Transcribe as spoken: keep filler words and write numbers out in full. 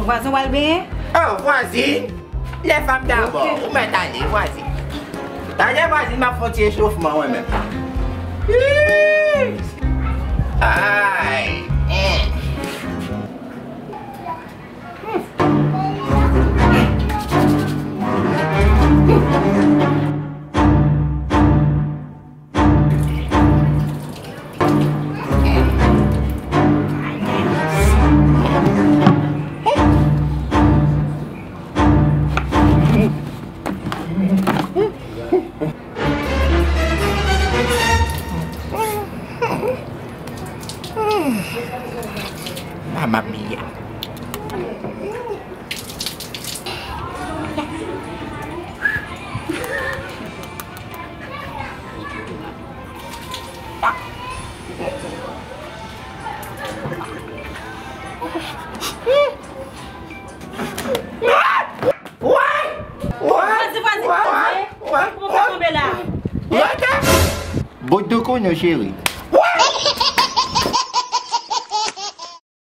Vwazen w al benyen? Oh, vwazin! Lè fanm dabò, ou mèt ale, vwazin. Talè vwazin, m ap fè yon ti echofman mwen menm. Ay! Mamma mia. Vwazen, vwazen, vwazen. Kòman w tonbe la? Bout de konyo, cheri.